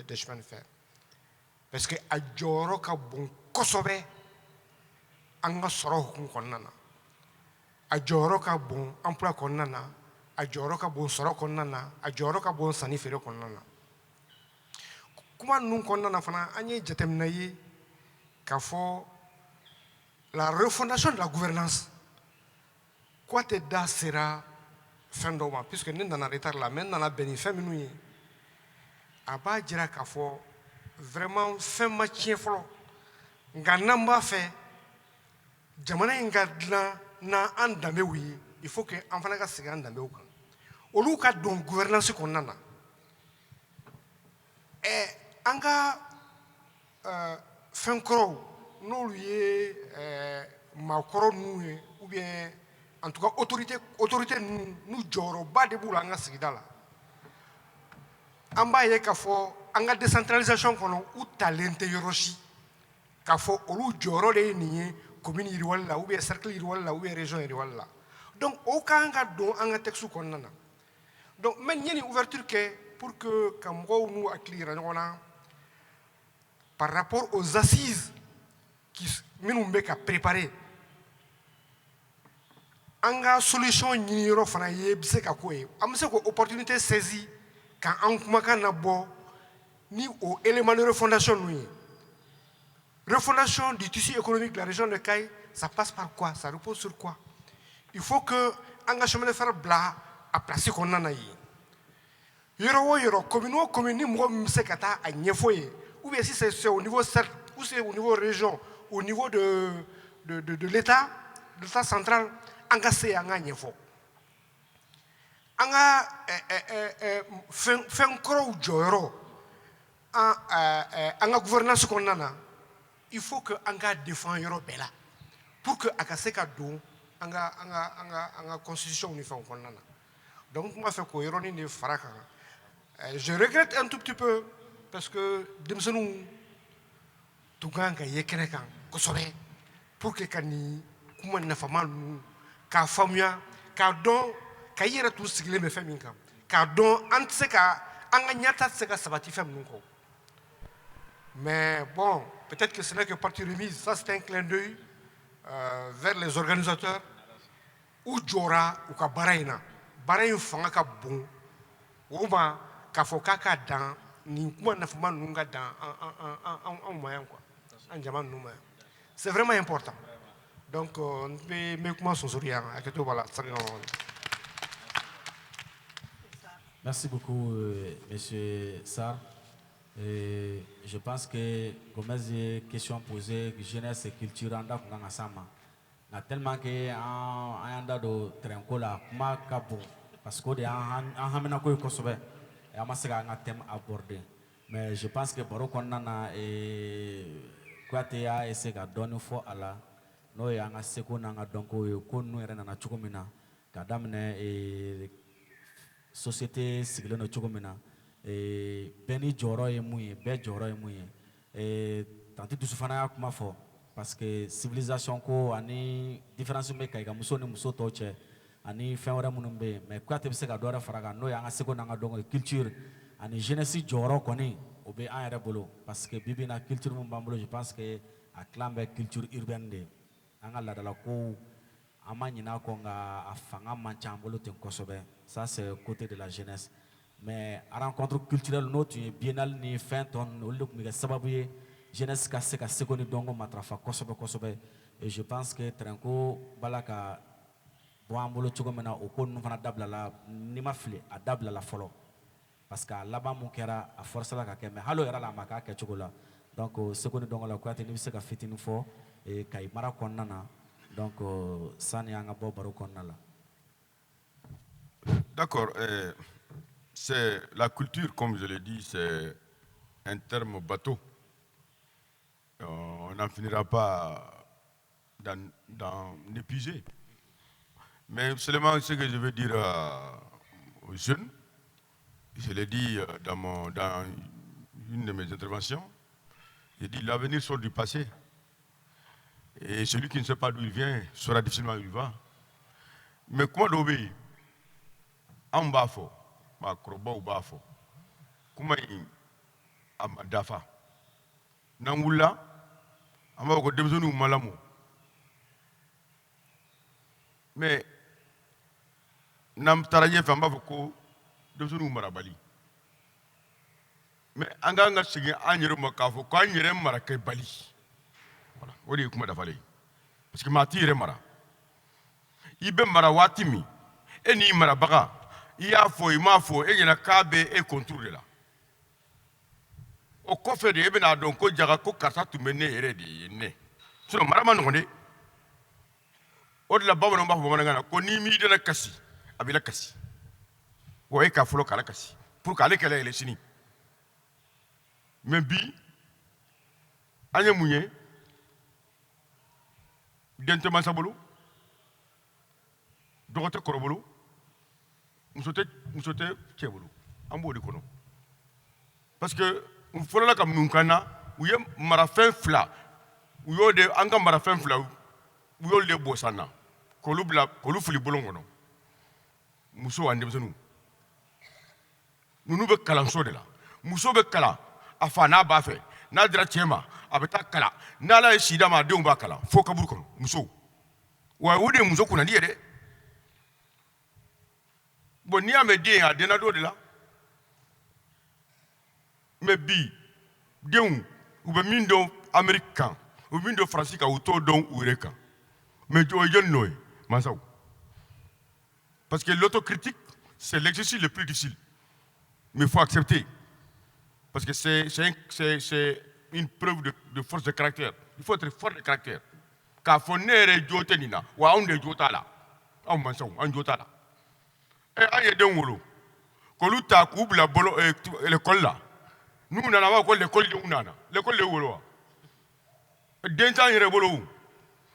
des chemins de fer. Parce que a jɔyɔrɔ ka bon kosɛbɛ an ka sɔrɔ hukumu kɔnɔna na, a jɔyɔrɔ ka bon emploi kɔnɔna na, a jɔyɔrɔ ka bon sɔrɔ kɔnɔna na, a jɔyɔrɔ ka bon sanni feere kɔnɔna na. Kuma ninnu kɔnɔna na fana, an ye jateminɛ ye k'a fɔ la refondation de la gouvernance ko tɛ da sera fɛn dɔw ma, puisque ne nana retard la, mais n nana bɛn ni fɛn minnu ye, a b'a jira k'a fɔ vraiment fɛn ma tiɲɛ fɔlɔ. Nka n'an b'a fɛ jamana in ka dilan n'an danbew ye, il faut que an fana ka segin an danbew kan, olu ka don gouvernance kɔnɔna na. Ɛ an ka fɛn kɔrɔw, n'olu ye maakɔrɔ ninnu ye, ou bien en tout cas autorité ninnu, n'u jɔyɔrɔba de b'u la an ka sigida la, an b'a ye k'a fɔ an ka décentralisation kɔnɔ, u talen tɛ yɔrɔ si k'a fɔ olu jɔyɔrɔ de ye nin ye commune yiriwali la, ou bien cercle yiriwali la, ou bien région yiriwali la. Donc o kan ka don an ka texte kɔnɔna na. Donc mais n ye nin ouverture kɛ pour que ka mɔgɔw n'u hakili yira ɲɔgɔn na par rapport aux assises qui minnu bɛ ka préparer. An ka solution ɲini yɔrɔ fana ye bɛ se ka k'o ye, an bɛ se k'o opportunité saisir ka an kumakan nabɔ ni o élément de refondation ninnu ye. Refondation du tissu économique de la région de Kayes, ça passe par quoi? Ça repose sur quoi? Il faut que an ka chemin de fer bila a place kɔnɔna na yen. Yɔrɔ o yɔrɔ, commune o commune, ni mɔgɔ min bɛ se ka taa a ɲɛfɔ yen, ou bien si c'est au niveau cercle ou c'est au niveau région, au niveau de l'État, l'État central, an ka se an ka ɲɛfɔ. An ka fɛn kɔrɔw jɔyɔrɔ an ka gouvernance kɔnɔna na, il faut que an ka défend yɔrɔ bɛɛ la pour que a ka se ka don an ka constitution ni fɛnw kɔnɔna na. Donc n tun b'a fɛ k'o yɔrɔnin de fara kan. Je regrette un tout petit peu parce que denmisɛnninw tun kan ka ye kɛnɛ kan kosɛbɛ pour que ka nin kuma nafama ninnu k'a faamuya. K'a dɔn ka i yɛrɛ t'u sigilen bɛ fɛn min kan, k'a dɔn an tɛ se ka an ka ɲɛta tɛ se ka sabati fɛn minnu kɔ. Mais bon, peut-être que ce n'est que partie remise. Ça, c'est un clin d'œil vers les organisateurs. U jɔra u ka baara in na, baara in fanga ka bon o ma k'a fɔ k'a ka dan nin kuma nafama ninnu ka dan an an anw ma yan quoi, an jama ninnu ma yan. C'est vraiment important. Donc n bɛ kuma sonsori yan, hakɛto b'a la. Merci beaucoup, Monsieur Sarr. Et je pense que Gomez ye question posée, jeunesse et culture, an da kun kan ka s'a ma, nka tellement que an y'an da don train ko la, kuma ka bon parce que o de y'an an haminako ye kosɛbɛ, an ma se k'an ka thème aborder. Mais je pense que baro kɔnɔna na, Kuyate y'a essayer ka dɔɔni fɔ a la, n'o ye an ka seko n'an ka dɔnko ye, ko ninnu yɛrɛ nana cogo min na ka daminɛ société sigilen don cogo min na, bɛɛ ni jɔyɔrɔ ye mun ye, bɛɛ jɔyɔrɔ ye mun ye. Tantie Dusu fana y'a kuma fɔ parce que civilisation ko ani différence bɛ Kayi ka muso ni muso tɔw cɛ ani fɛn wɛrɛ minnu bɛ yen. Mais Kuyate bɛ se ka dɔ wɛrɛ fara a kan, n'o ye an ka seko n'an ka dɔnko ye, culture ani jeunesse jɔyɔrɔ kɔni, o bɛ an yɛrɛ bolo, parce que bi bi in na, culture min b'an bolo, je pense que a tilan bɛ culture urbaine de ye. An ka laadalakow, an ma ɲinɛ a kɔ, nka a fanga man ca an bolo ten kosɛbɛ. Ça, c'est côté de la jeunesse. Mais rencontre culturelle, n'o tun ye biennale ni fɛn tɔ ninnu, olu de tun bɛ kɛ sababu ye jeunesse ka se ka seko ni dɔnko matarafa kosɛbɛ kosɛbɛ. Et je pense que train-ko b'a ka bɔ an bolo cogo min na, o ko ninnu fana dabilala, n'i ma fili, a dabilala fɔlɔ, parce que a laban mun kɛra, a forcé la ka kɛ, mais hali o yɛrɛ la, a ma k'a kɛcogo la. Donc seko ni dɔnko la, Kuyate, n'i bɛ se ka fitinin fɔ Kayi mara kɔnɔna na, donc sani an ka bɔ baro kɔnɔna la. D'accord. C'est la culture, comme je l'ai dit, c'est un terme bateau. On n'en finira pas d'en épuiser. Mais seulement ce que je veux dire aux jeunes, je l'ai dit dans une de mes interventions, j'ai dit: l'avenir sort du passé. Et celui qui ne sait pas d'où il vient saura difficilement où il va. Mais kuma dɔw bɛ yen, anw b'a fɔ, maakɔrɔbaw b'a fɔ, kuma in a ma dafa. N'an wulila, an b'a fɔ ko denmisɛnninw ma lamɔ. Mais n'an taara ɲɛfɛ, an b'a fɔ ko denmisɛnninw marabali. Mais an kan ka segin an yɛrɛ ma k'a fɔ k'an yɛrɛ marakɛbali. Voilà, o de ye kuma dafalen ye, parce que maa t'i yɛrɛ mara. I bɛ mara waati min, e n'i marabaga, i y'a fɔ, i m'a fɔ, e ɲɛna k'a bɛ e contour de la. O kɔfɛ de, e bɛn'a dɔn ko jaga ko karisa tun bɛ ne yɛrɛ de ye ne. Sinon mara ma nɔgɔn dɛ. O de la bamananw b'a fɔ bamanankan na ko n'i m'i dɛnɛ kasi, a b'i la kasi. Wa e ka fɔlɔ k'ala kasi pour que ale kɛlɛ yɛlɛ sini. Mais bi, an ye mun ye? Den tɛ mansa bolo, dɔgɔ tɛ kɔrɔ bolo, muso tɛ cɛ bolo. An b'o de kɔnɔ, parce que u fɔlɔla ka mun kan na, u ye marafɛn fila, u y'o de, an ka marafɛn fila, u y'olu de bɔ san na k'olu bila, k'olu fili bolon kɔnɔ. Muso ani denmisɛnninw ninnu bɛ kalanso de la. Muso bɛ kalan a fa n'a ba fɛ, n'a dira cɛ ma, a bɛ taa kalan. N'Ala ye si d'a ma, a denw b'a kalan fo kaburu kɔnɔ. Muso wa, o de ye muso kunnandi ye dɛ. Bon, n'i y'a mɛn den, a denna dɔ de la. Mais bi denw, u bɛ min dɔn Amérique kan, u bɛ min dɔn Faransi kan, u t'o dɔn u yɛrɛ kan. Mais o ye jɔnni nɔ ye? Mansaw. Parce que l'autocritique, c'est l'exercice le plus difficile, mais il faut accepter, parce que c'est une preuve de force de caractère. Il faut être fort de caractère k'a fɔ ne yɛrɛ jo tɛ nin na. Wa anw de jo t'a la, anw mansaw, an jo t'a la. Ɛ, an ye denw wolo k'olu ta k'u bila bolo l'école la. N'u nana, a b'a fɔ ko l'école denw nana. L'école de wolo wa? Den t'an yɛrɛ bolo. O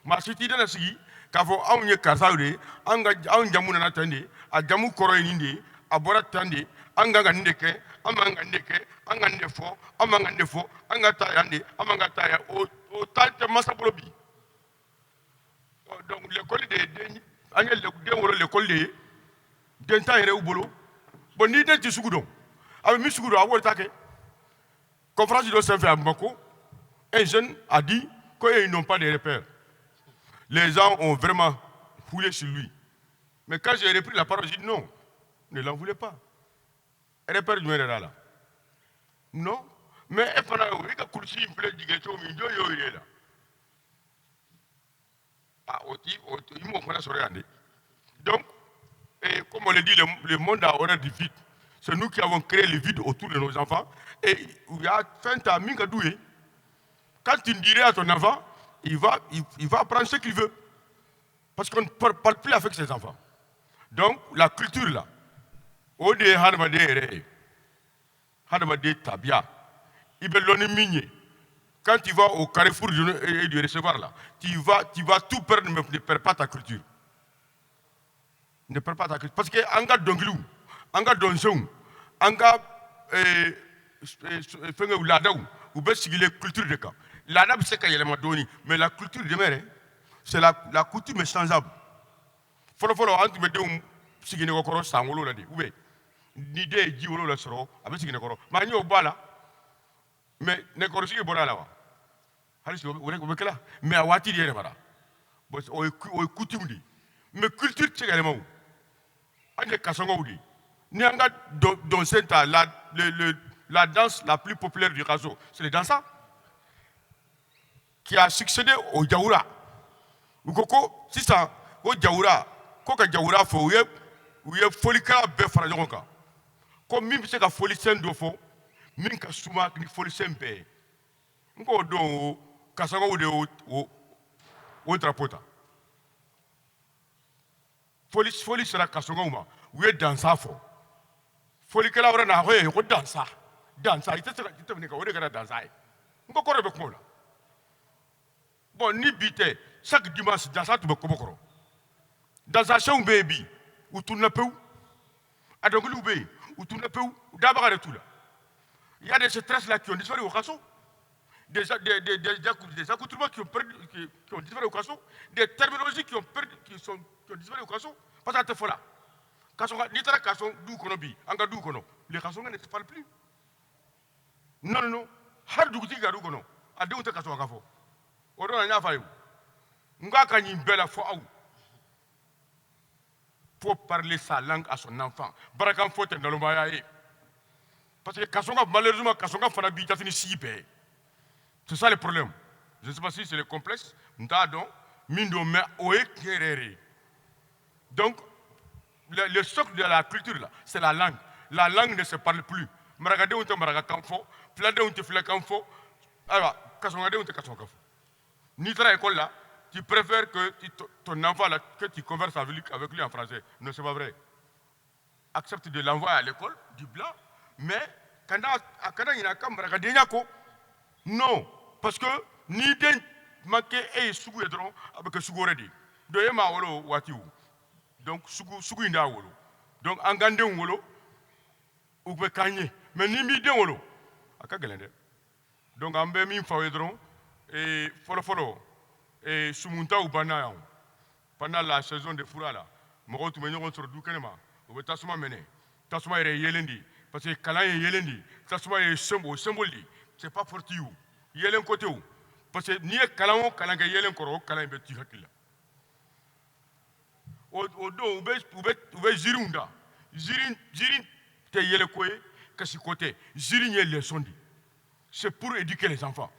maa si t'i dana sigi k'a fɔ anw ye karisaw de ye, an ka anw jamu nana tan de, a jamu kɔrɔ ye nin de ye, a bɔra tan de, an kan ka nin de kɛ, an man ka nin de kɛ, an ka nin de fɔ, an man ka nin de fɔ, an ka taa yan de, an man ka taa yan. O ta tɛ masa bolo bi. Donc l'école de ye den An ye den wolo l'école de ye, den t'a yɛrɛ y'u bolo. Bon, n'i den tɛ sugu dɔn, a bɛ min sugu dɔn, a b'o de ta kɛ. Conférence dɔ senfɛ à Bamako, un jeune a dit qu'ils n'ont pas de repères. Les gens ont vraiment foulé sur lui. Mais quand j'ai repris la parole, j'ai dit non, ne l'en voulez pas. Repère jumɛn yɛrɛ la? Non, mais e fana, o i ka kulusi in filɛ jigin cogo min, jɔn y'o ye la? Ah, o ti o i m'o fana sɔrɔ yan de. Donc, et comme on le dit, le monde a horreur du vide. C'est nous qui avons créé le vide autour de nos enfants. Et il y a fɛn ta min ka d'u ye. Quand tu dirais à ton enfant, il va prendre ce qu'il veut. Parce qu'on ne parle plus avec ses enfants. Donc, la culture là, o de ye hadamaden yɛrɛ ye. Hadamaden tabiya. I bɛ lɔn ni min ye. Quand tu vas au carrefour du recevoir là, tu vas tout perdre, mais ne perds pas ta culture. Ne perds pas ta culture. Parce que an ka dɔnkiliw, an ka dɔnsenw, an ka fɛngɛw, laadaw, u bɛ sigilen culture de kan. Laada bɛ se ka yɛlɛma dɔɔni, mais la culture demeure. C'est la coutume est changeable. Fɔlɔ fɔlɔ, an tun bɛ denw sigi nɛgɛkɔrɔ san 7 de, ou bien ni den ye ji 7 sɔrɔ, a bɛ sigi nɛgɛkɔrɔ. Mais an y'o bɔ a la, mais nɛgɛkɔrɔsigi bɔra a la wa? Hali sini o bɛ kɛla, mais a waati de yɛlɛmara. Bon, o ye coutume de ye, mais culture tɛ se ka yɛlɛma o. An ye kasɔngɔw de ye. Ni an ka dɔnsen ta, la danse la plus populaire du Khasso, c'est le dansa qui a succédé au Jawura. U ko ko sisan ko Jawura, ko ka Jawura fɔ, u ye folikɛla bɛɛ fara ɲɔgɔn kan ko min bɛ se ka folisɛn dɔ fɔ min ka suma ni folisɛn bɛɛ ye. N k'o don, o kasɔngɔw de y'o o drapeau ta. Foli foli sera kasɔngɔw ma, u ye dansa fɔ. Folikɛla wɛrɛ na ko ye ko dansa dansa, i tɛ se ka i tɛmɛ nin kan, o de kɛra dansa ye. N ko kɔrɔ de bɛ kuma o la. Bon, ni bi tɛ, chaque dimanche dansa tun bɛ kobo kɔrɔ. Dansasɛnw bɛ yen bi, u tununa pewu. A dɔnkiliw bɛ yen, u tununa pewu, u dabaga de t'u la. Il y a des tresses là qui ont disparu au Khasso, des accoutrements qui ont perdu, qui ont disparu au Khasso, des terminologies qui ont perdu, qui ont disparu au Khasso, parce que a tɛ fɔ la. Khasso, n'i taara Khasso du kɔnɔ bi, an ka du kɔnɔ, les Khassonga ne se parlent plus. Non, non, non. Hali dugutigi ka du kɔnɔ, a denw tɛ Khasso ka fɔ. O don na, n y'a fɔ a ye o. N k'a ka ɲi bɛɛ la fɔ aw. Faut parler sa langue à son enfant. Barakan fɔ tɛ nalonmaya ye. Parce que Kasonga, malheureusement, Kasonga fana b'i jate ni si bɛɛ ye. C'est ça le problème. Je ne sais pas si c'est le complexe, n t'a dɔn min don, mais o ye tiɲɛ yɛrɛ yɛrɛ ye. Donc, le socle de la culture là, c'est la langue. La langue ne se parle plus. Marakadenw tɛ marakakan fɔ, filadenw tɛ filakan fɔ, ayiwa, kasɔngadenw tɛ kasɔngakan fɔ. N'i taara école là, tu préfères que ton enfant là, que tu converses avec lui en français. Non, c'est pas vrai. Accepte de l'envoyer à l'école du blanc, mais kana a kana ɲinɛ a ka marakadenya kɔ. Non, parce que ni den ma kɛ e ye sugu ye dɔrɔn, a bɛ kɛ sugu wɛrɛ de ye. Donc e m'a wolo o waati o. Donc sugu sugu in de y'a wolo. Donc an k'an denw wolo, u bɛ k'an ye. Mais n'i m'i den wolo, a ka gɛlɛn dɛ. Donc an bɛ min fɔ aw ye dɔrɔn, fɔlɔ fɔlɔ, sumuntaw banna yan. Pendant la saison de fura la, mɔgɔw tun bɛ ɲɔgɔn sɔrɔ du kɛnɛ ma, u bɛ tasuma mɛnɛ. Tasuma yɛrɛ ye yeelen de ye, parce que kalan ye yeelen de ye, tasuma ye symbole, symbole de ye. C'est pas forti o, yeelen ko tɛ o, parce que n'i ye kalan o kalan kɛ yeelen kɔrɔ, o kalan in bɛ t'i hakili la. O don, u bɛ ziiriw da. Ziiri ziiri tɛ yɛlɛko ye, kasiko tɛ. Ziiri ye leçon de ye, c'est pour éduquer les enfants.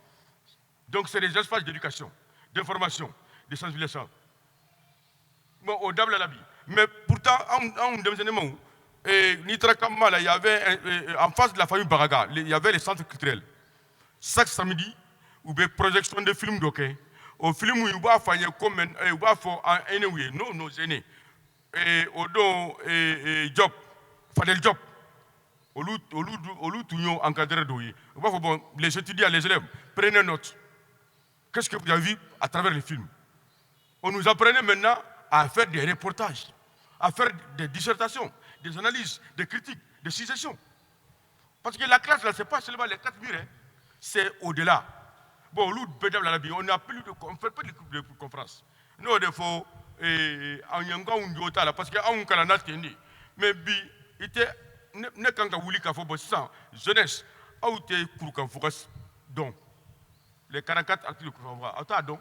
Donc c'est des espaces d'éducation, d'information, de sensibilisation. Bon, o dabila la bi, mais pourtant anw denmisɛnninmaw, n'i taara campement la, il y avait en face de la famille Bagaga, il y avait les centres culturels. Chaque samedi, u bɛ projection de film dɔ kɛ. O film, u b'a fɔ an ye ko u b'a fɔ an aînés ye, nos aînés, o don Diop, Fadel Diop, olu tun y'o encadreur dɔw ye. U b'a fɔ: bon, les étudiants, les élèves, prenez note, qu'est-ce que vous avez vu à travers les films? On nous apprenait maintenant à faire des reportages, à faire des dissertations, des analyses, des critiques, des suggestions. Parce que la classe là, c'est pas seulement les quatre murs, hein, c'est au-delà. Bon, olu bɛɛ dabila la bi, on n'a plus de, on fait pas de conférence. N'o de fɔ. An yankanw jo t'a la parce que anw kalanna ten de. Mais bi i tɛ ne kan ka wuli k'a fɔ bon, sisan jeunesse, aw tɛ kurukanfuga dɔn, les 44 articles de kurukanfuga, aw t'a dɔn.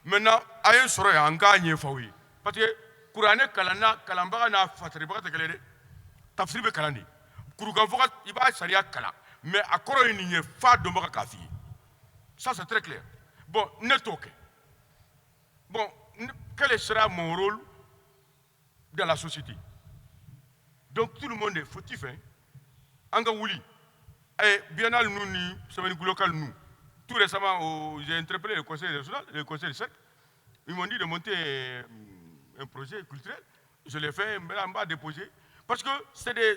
Maintenant a ye n sɔrɔ yan, an k'a ɲɛfɔ aw ye, parce que kuranɛ kalanna, kalanbaga n'a fasaribaga tɛ kelen ye dɛ. Tafsiri bɛ kalan de. Kurukanfuga, i b'a sariya kalan, mais a kɔrɔ ye nin ye f'a dɔnbaga k'a f'i ye. Ça, c'est très clair. Bon, ne t'o kɛ. Bon, quel sera mon rôle dans la société? Donc tout le monde est fautif, hein. An ka wuli. Eh, biennale ninnu ni semaine locale ninnu, tout récemment j'ai interpellé le conseil régional, le conseil de cercle. Ils m'ont dit de monter un projet culturel. Je l'ai fait, maintenant on va déposer, parce que c'est des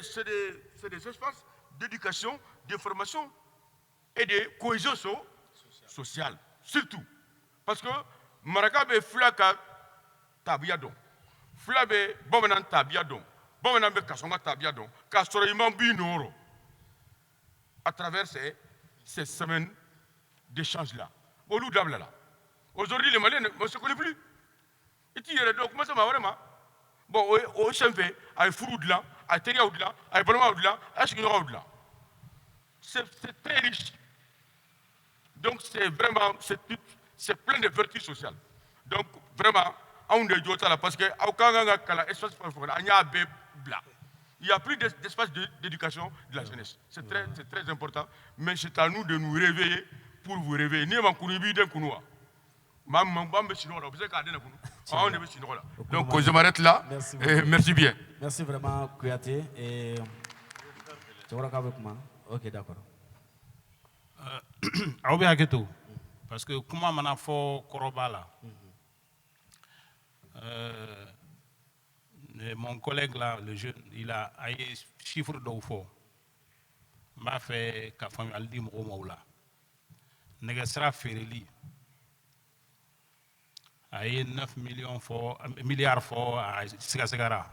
espaces d'éducation, de formation et de cohésion sociale surtout, parce que maraka bɛ fula ka tabiya dɔn, fula bɛ bamanan tabiya dɔn, bamanan bɛ kasɔnka tabiya dɔn, k'a sɔrɔ i ma b'i nɔ rɔ à travers ces semaines d'échange là. Olu dabila la. Aujourd'hui, les Maliens ne se connaissent plus. I t'i yɛrɛ dɔn, kuma se maa wɛrɛ ma. Bon, o sen fɛ, a ye furu dilan, a ye teriyaw dilan, a ye balimaw dilan, a ye sigiɲɔgɔnw dilan. C'est très riche. Donc c'est vraiment, c'est plein de vertus sociales. Donc vraiment, anw de jo t'a la, parce que aw ka kan ka kalan espace fɛn fɛn, an y'a bɛɛ bila. Il n'y a plus d'espace d'éducation de la jeunesse. C'est très important, mais c'est à nous de nous réveiller pour vous réveiller. N'i ma kunu, i b'i den kunu wa? Maa min b'an bɛ sunɔgɔ la, o bɛ se k'a den kunu. Anw de bɛ sunɔgɔ la. Donc je m'arrête là. Merci Et beaucoup. merci bien. Merci vraiment, Kouyaté. Et cɛkɔrɔba k'a bɛ kuma. Ok, d'accord. Aw bɛ hakɛ to, parce que kuma mana fɔ, kɔrɔ b'a la. Mon collègue là, le jeune, il a a ye chiffre dɔw fɔ. N b'a fɛ ka faamuyali di mɔgɔw ma o la. Nɛgɛsira feereli, a ye 9 millions fɔ, milliards fɔ, a sigasigara.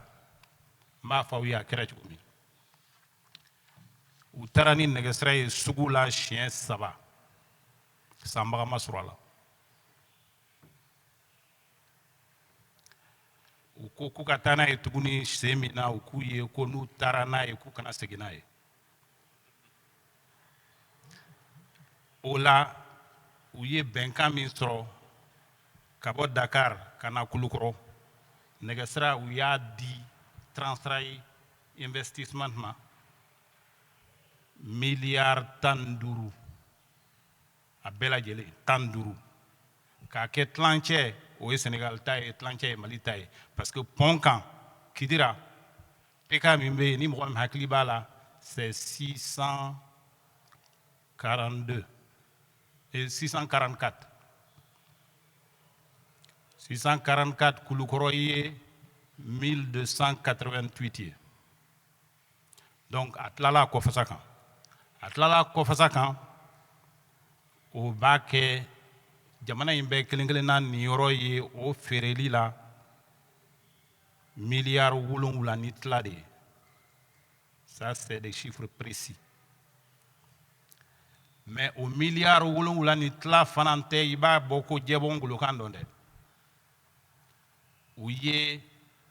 N b'a fɔ aw ye a kɛra cogo min. U taara ni nɛgɛsira ye sugu la siɲɛ saba, sanbaga ma sɔrɔ a la. U ko k'u ka taa n'a ye tuguni sen min na, u k'u ye ko n'u taara n'a ye, k'u kana segin n'a ye. O la, u ye bɛnkan min sɔrɔ ka bɔ Dakar ka na Kulukɔrɔ, nɛgɛsira, u y'a di Transrail Investissement ma miliyari 15, a bɛɛ lajɛlen 15, k'a kɛ tilancɛ, o ye Senegal ta ye, tilancɛ ye Mali ta ye, parce que pont kan Kidira, PK min bɛ yen, ni mɔgɔ min hakili b'a la, c'est 642 et 644, 644. Kulukɔrɔ ye 1288 ye. Donc a tilala a kɔfasa kan, a tilala a kɔfasa kan, o b'a kɛ jamana in bɛɛ kelen kelenna niyɔrɔ ye o feereli la miliyari 7 ni tila de ye. Ça, c'est des chiffres précis. Mais o miliyari 7 ni tila fana tɛ i b'a bɔ ko jɛbɔ ngolokan dɔn dɛ. U ye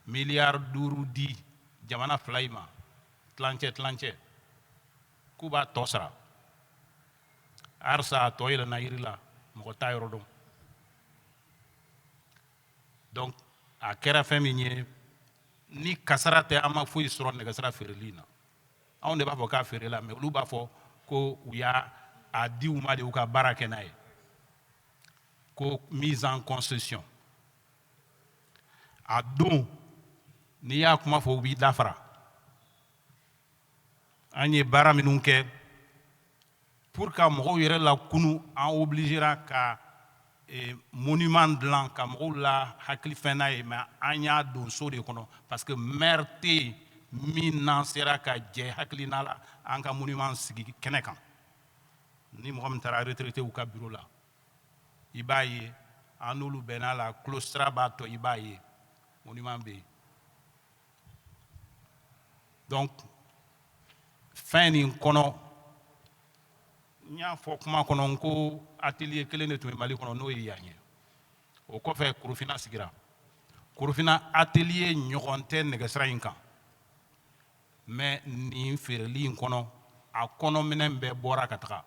miliyari 5 di jamana fila in ma tilancɛ tilancɛ, k'u b'a tɔ sara. Halisa a tɔ yɛlɛnna yiri la, mɔgɔ t'a yɔrɔ dɔn. Donc a kɛra fɛn min ye, ni kasara tɛ, an ma foyi sɔrɔ nɛgɛsira feereli in na. Anw de b'a fɔ k'a feerela, mais olu b'a fɔ ko u y'a a di u ma de, u ka baara kɛ n'a ye, ko mise en concession. A don, n'i y'a kuma fɔ, u b'i dafara. An ye baara minnu kɛ pour ka mɔgɔw yɛrɛ lakunu, an obligera ka monument dilan ka mɔgɔw la hakili fɛn n'a ye, mais an y'a don so de kɔnɔ, parce que maire tɛ yen min n'an sera ka jɛ hakilina la an ka monument sigi kɛnɛ kan. Ni mɔgɔ min taara retraité u ka bureau la, i b'a ye an n'olu bɛnna la, claustra b'a tɔ, i b'a ye monument bɛ yen. Donc fɛn nin kɔnɔ, n y'a fɔ kuma kɔnɔ n ko atelier kelen de tun bɛ Mali kɔnɔ, n'o ye yan ye. O kɔfɛ, Korofina sigira. Korofina atelier ɲɔgɔn tɛ nɛgɛsira in kan, mais nin feereli in kɔnɔ, a kɔnɔminɛn bɛɛ bɔra ka taga.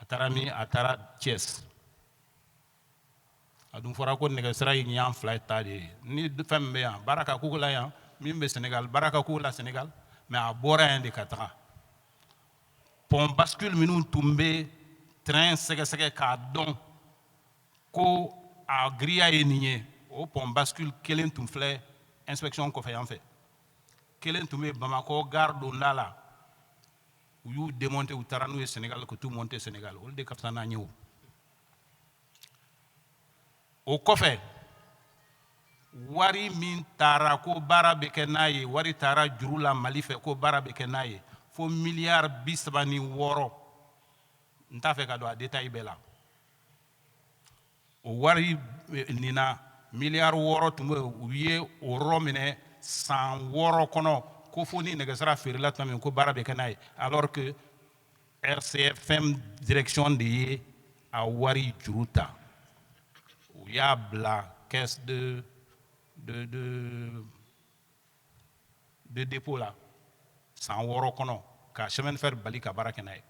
A taara min? A taara Thiès. A dun fɔra ko nɛgɛsira in y'an fila ta de ye. Ni fɛn min bɛ yan, baara ka k'o la yan, min bɛ Sénégal, baara ka k'o la Sénégal. Mais a bɔra yan de ka taga. Pont bascule minnu tun bɛ train sɛgɛsɛgɛ k'a dɔn ko a giriya ye nin ye, o pont bascule kelen tun filɛ inspection kɔfɛ yan fɛ, kelen tun bɛ Bamakɔ gare donda la. U y'u démonter, u taara n'u ye Sénégal, ka t'u monter Sénégal. Olu de ka fisa n'an ye. O kɔfɛ, wari min taara ko baara bɛ kɛ n'a ye, wari taara juru la Mali fɛ ko baara bɛ kɛ n'a ye, fo miliyari 36. N t'a fɛ ka don a détail bɛɛ la. O wari nin na, miliyari 6 tun bɛ yen. U ye o yɔrɔ minɛ san 6 kɔnɔ ko fo ni nɛgɛsira feerela tuma min ko baara bɛ kɛ n'a ye, alors que RCFM direction de ye a wari juru ta. U y'a bila caisse de dépôt la san 6 kɔnɔ ka chemin de fer bali ka baara kɛ n'a ye.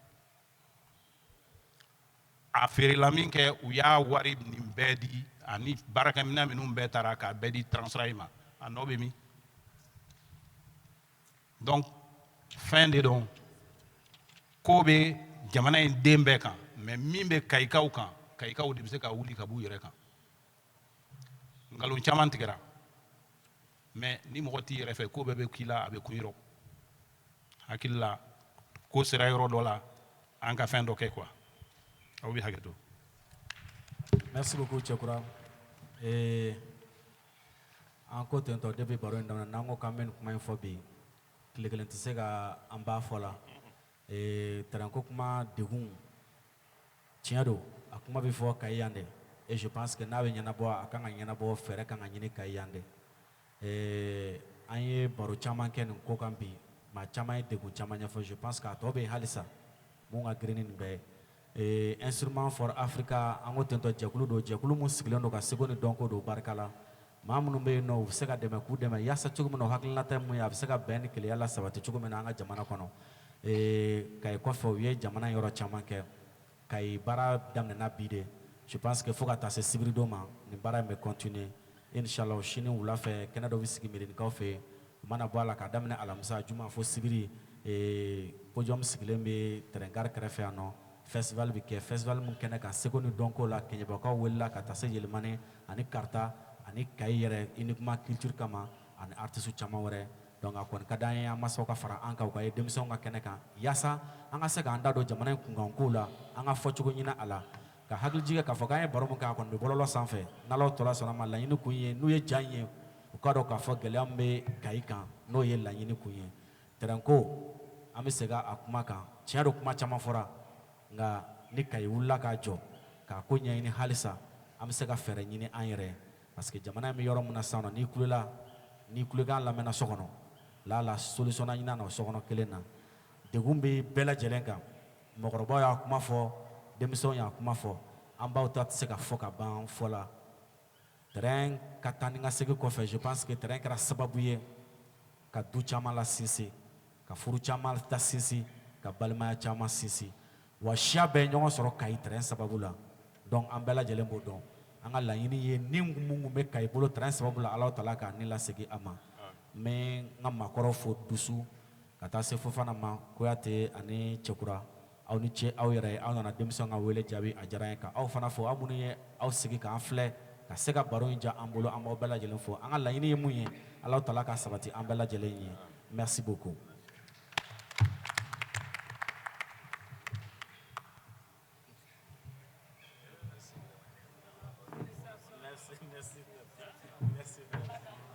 A feerela min kɛ, u y'a wari nin bɛɛ di ani baarakɛminɛn minnu bɛɛ taara k'a bɛɛ di Transrail ma. A nɔ bɛ min? Donc fɛn de don ko bɛ jamana in den bɛɛ kan, mais min bɛ Kayikaw kan, Kayikaw de bɛ se ka wuli ka b'u yɛrɛ kan. Nkalon caman tigɛra, mais ni mɔgɔ t'i yɛrɛ fɛ, ko bɛɛ bɛ k'i la, a bɛ kun i rɔ. Hakili la, ko sera yɔrɔ dɔ la, an ka fɛn dɔ kɛ quoi. Aw bɛ hakɛ to. Merci beaucoup, Cɛkura. An ko ten tɔ depuis baro in daminɛ, n'an ko k'an bɛ nin kuma in fɔ bi, tile kelen tɛ se ka an b'a fɔ la. Train ko kuma degun, tiɲɛ don, a kuma bɛ fɔ Kayi yan dɛ. Et je pense que n'a bɛ ɲɛnabɔ, a kan ka ɲɛnabɔ, fɛɛrɛ kan ka ɲini Kayi yan dɛ. An ye baro caman kɛ nin ko kan bi, maa caman ye degun caman ɲɛfɔ. Je pense que a tɔ bɛ yen halisa mun ka girin ni nin bɛɛ ye. Instrument for Africa, an ko ten tɔ, jɛkulu don, jɛkulu mun sigilen don ka seko ni dɔnko don barika la. Maa minnu bɛ yen nɔ, u bɛ se ka dɛmɛ, k'u dɛmɛ yaasa cogo min na, o hakilinata ye mun ye, a bɛ se ka bɛn ni kelenya la sabati cogo min na an ka jamana kɔnɔ. Kayi kɔfɛ, u ye jamana yɔrɔ caman kɛ. Kayi baara daminɛna bi de. Je pense que fo ka taa se sibiridon ma, nin baara in bɛ continuer inshallah. Sini wula fɛ, kɛnɛ dɔ bɛ sigi Mirikaw fɛ yen. U mana bɔ a la, ka daminɛ alamisa, juma fo sibiri, podium sigilen bɛ train gare kɛrɛfɛ yan nɔ. Festival bɛ kɛ, festival mun kɛnɛ kan, seko ni dɔnko la, Kɛɲɛbakaw welela ka taa se Yelimane ani Karita ani Kayi yɛrɛ uniquement culture kama, ani artiste caman wɛrɛ. Donc a kɔni ka d'an ye, an mansaw ka fara an kan, u ka ye denmisɛnw ka kɛnɛ kan, yaasa an ka se k'an da don jamana in kunkankow la, an ka fɔcogo ɲini a la, ka hakili jigin k'a fɔ k'an ye baro min kɛ, a kɔni bɛ bɔlɔlɔ sanfɛ. N'Ala tɔla sɔnna ma, laɲini kun ye n'u ye ja in ye, u k'a dɔn k'a fɔ gɛlɛya min bɛ Kayi kan, n'o ye laɲini kun ye. Train ko, an bɛ segin a kuma kan. Tiɲɛ don, kuma caman fɔra, nka ni Kayi wulila k'a jɔ k'a ko ɲɛɲini halisa, an bɛ se ka fɛɛrɛ ɲini an yɛrɛ ye, parce que jamana in bɛ yɔrɔ min na sisan nɔ, n'i kulela, n'i kulekan lamɛnna so kɔnɔ, la la solution na ɲini na o sokɔnɔ kelen na. Degun bɛ bɛɛ lajɛlen kan. Mɔgɔkɔrɔbaw y'a kuma fɔ, denmisɛnw y'a kuma fɔ, an baw ta tɛ se ka fɔ ka ban fɔ la. Train ka taa ni ka segin kɔfɛ, je pense que train kɛra sababu ye ka du caman la sinsin, ka furu caman ta sinsin, ka balimaya caman sinsin, wa siya bɛɛ ye ɲɔgɔn sɔrɔ Kayi train sababu la. Donc an bɛɛ lajɛlen b'o dɔn. An ka laɲini ye ni mun kun bɛ Kayi bolo train sababu la, Alahu taala k'a ni lasegin a ma. N bɛ n ka maakɔrɔw fo, dusu ka taa se Fofana ma, Kuyate ani Cɛkura. Aw ni ce, aw yɛrɛ ye, aw nana denmisɛnw ka wele jaabi, a diyara n ye. Ka aw fana fo, aw minnu ye aw sigi k'an filɛ ka se ka baro in diya an bolo, an b'aw bɛɛ lajɛlen fo. An ka laɲini ye mun ye, Alahu taala ka sabati an bɛɛ lajɛlen ye. Merci beaucoup. Merci, merci, merci.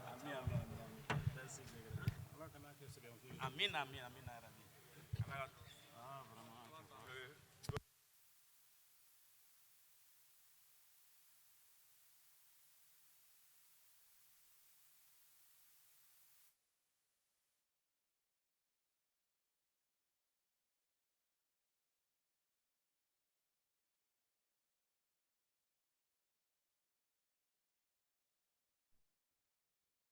Amin, amin, amin. Amin, amin, amin.